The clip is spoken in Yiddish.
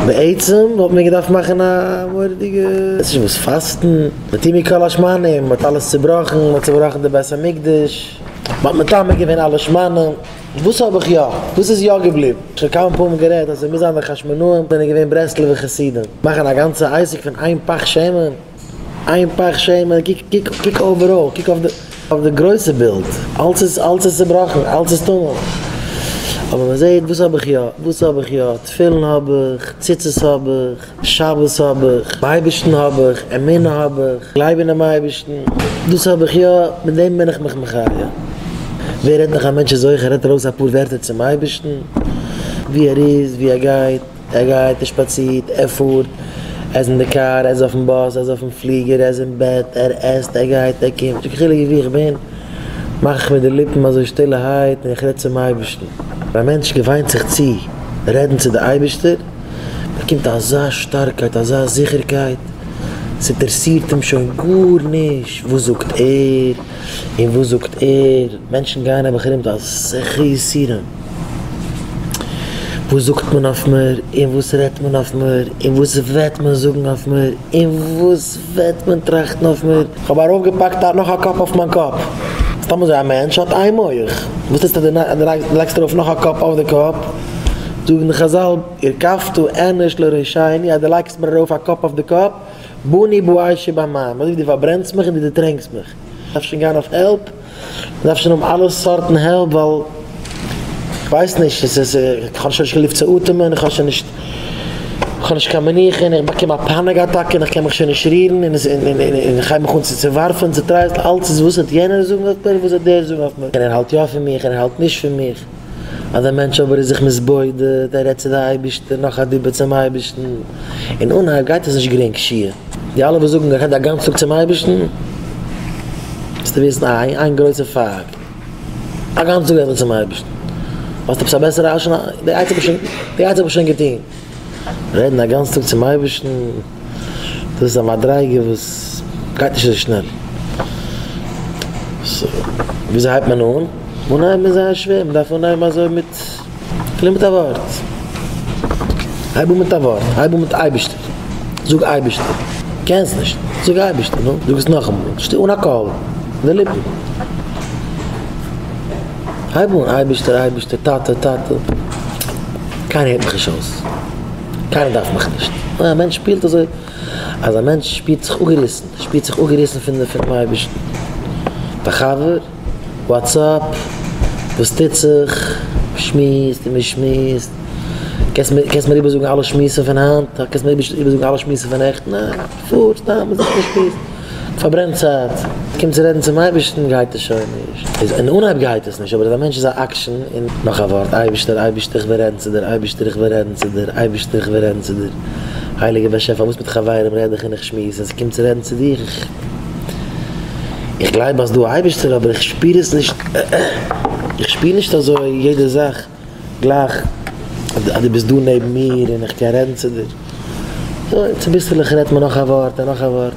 בעצם וואלט מען געדארפט מאכן א מורא'דיגע, ווייס נישט וואס, פאסטן, ותהי מכל השמנים, מען האט אלעס צובראכן, מען האט צובראכן די בית המקדש, מען האט מטמא געווען אלע שמנים, וואס האב איך יא? וואס איז יא געבליבן? שוין כמה פעמים גערעדט אז ס'מוז זיין די חשמונאים זענען געווען ברסלב'ע חסידים, מאכן א גאנצע עסק פון איין פך שמן? איין פך שמן, קוק קוק קוק overall, קוק אויף די אויף די גרויסע בילד, אלץ איז אלץ איז צובראכן, אלץ איז טמא, אבער מען זעט וואס האב איך יא, וואס האב איך יא, תפילין האב איך, ציצית האב איך, שבת האב איך, אייבערשטן האב איך, אמונה האב איך, גלייב אינעם אייבערשטן, דאס האב איך יא, מיט דעם בין איך מיך מחיה. ווער רעדט נאך א מענטש איז זוכה, רעדט ארויס אפאר ווערטער צום אייבערשטן, ווי ער איז, ווי ער גייט. ער גייט, ער שפאצירט, ער פארט, ער איז אין די קאר, ער איז אויפן באס, ער איז אויפן פליגער, ער איז אין בעט, ער עסט, ער גייט, ער קומט, נישט קיין חילוק וואו איך בין, מאך איך מיט די ליפן אזוי שטילערהייט און איך רעד צום אייבערשטן. ווען א מענטש געוויינט זיך צו רעדן צו די אייבערשטער, באקומט אזא שטארקייט, אזא זיכערקייט, ס'אינטערעסירט אים שוין גארנישט וואס זאגט ער און וואס זאגט ער, מענטשן גייען נעבעך ארום מיט אזעלכע יסורים, וואס זאגט מען אויף מיר, און וואס רעדט מען אויף מיר, און וואס וועט מען זאגן אויף מיר, און וואס וועט מען טראכטן אויף מיר. כ'האב ארויפגעפאקט נאך א קאפ אויף מיין קאפ. סתם אזוי א מענטש האט איין מח, וואס טוסטו אז דו לייגסט ארויף נאך א קאפ אויף די קאפ? זאגן די חזל, הרכבת אנוש לראשנו, אז דו לייגסט מיר ארויף א קאפ אויף די קאפ, באנו באש ובמים, אזוי ווי דו פארברענסט מיך און דו דערטרענקסט מיך. דארף שוין גיין אויף help. מ'דארף שוין האבן אלע סארטן help ווייל כ'ווייס נישט, עס איז, כ'האב שוין נישט קיין לופט צו אטעמען, איך האב שוין נישט, כ'האב נישט קיין מנוחה און איך באקום א panic attack און איך קען מיך שוין נישט רירן און און איך הייב מיך אן צו צעווארפן און צוטרייסלן, אלץ איז וואס וועט יענער זאגן אויף מיר און וואס וועט דער זאגן אויף מיר, און ער האלט יא פון מיך און ער האלט נישט פון מיך. אז דער מענטש אבער איז זיך מתבודד, ער רעדט צו די אייבערשטער, נאך א דיבור צום אייבערשטן, אין אנהייב גייט עס נישט גרינג, שיע. די אלע וואס זאגן איך רעד א גאנץ טאג צום אייבערשטן, זאלסטו וויסן איין גרויסע פאקט, א גאנץ טאג רעד איך צום אייבערשטן, האסט עפעס א בעסערע עצה? די עצה האב איך שוין, די עצה האב איך שוין געטון. רעדן א גאנץ טאג צום אייבערשטן, דאס איז א מדריגה וואס גייט נישט אזוי שנעל. so, וויאזוי הייבט מען אן? אנהייבן איז זייער שווער, מען דארף אנהייבן אזוי מיט, אפילו מיט א ווארט. הייב אן מיט א ווארט, הייב אן מיט אייבערשטער, זאג אייבערשטער, קענסט נישט, זאג אייבערשטער, נו, זאג עס נאכאמאל, שטיל אן א קול, די ליפן. הייב אן, אייבערשטער, אייבערשטער, טאטע, טאטע, קיינער הערט מיך נישט אויס, קיינער דארף מיך נישט. א מענטש שפילט אזוי, אז א מענטש שפירט זיך אפגעריסן, שפירט זיך אפגעריסן פון פונעם אייבערשטן. דיין חבר, what's up, וואס טוט זיך, מ'שמועסט און מ'שמועסט, קענסט מיר קענסט מיר איבערזאגן אלע שמועסן פון היינט? קענסט מיר איבערזאגן אלע שמועסן פון נעכטן? ניין, פאר סתם מ'זיצט און שמועסט, פארברענט צייט, קומט צו רעדן צום אייבערשטן גייט עס שוין נישט, איז אין אנהייב גייט עס נישט, אבער אז א מענטש איז א עקשן און נאך א ווארט, אייבערשטער אייבערשטער איך וויל רעדן צו דיר, אייבערשטער איך וויל רעדן צו דיר, אייבערשטער איך וויל רעדן צו דיר, הייליגער באשעפער פארוואס מיט חברים רעד איך און איך שמועס, ווען ס'קומט צו רעדן צו דיר, איך. איך גלייב אז דא א אייבערשטער אבער איך שפיר עס נישט, איך שפיר נישט אזוי יעדע זאך גלייך אז דו ביסט דא נעבן מיר און איך קען רעדן צו דיר, אזוי צוביסלעך רעדט מען נאך א ווארט און נאך א ווארט.